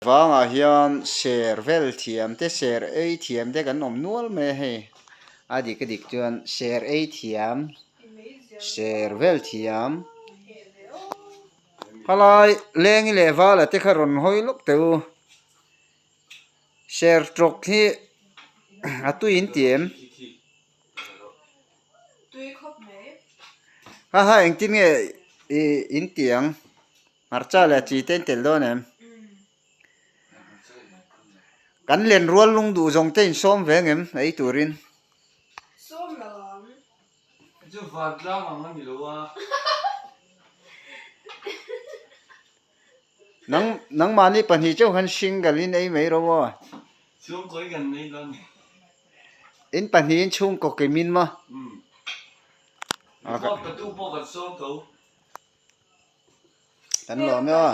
Vangah hian ser vel thiam te ser ei thiam te kan awm nual mai a hei a dik a dik chuan ser ei thiam ser vel thiam khalai lengi leh vala te kha rawn hawi lawk teh u ser tawk hi a tui in ti em ha ha engtin nge ih in ti ang. Hmarcha leh chi te in tel dawn em? Kan len rual lung duh zawng te in sawm ve ngem ei turin? Sawm lo ang. Chu vantlang ang a ni lo a. Nang nangmahni pahnih chauh khan single in ei mai ro aw. Chhungkaw i kan nei dawn ni. In pahnihin chhungkaw kim in maw? Umm. Report pe tu pawh kan sawm tho. Kan lawm e aw.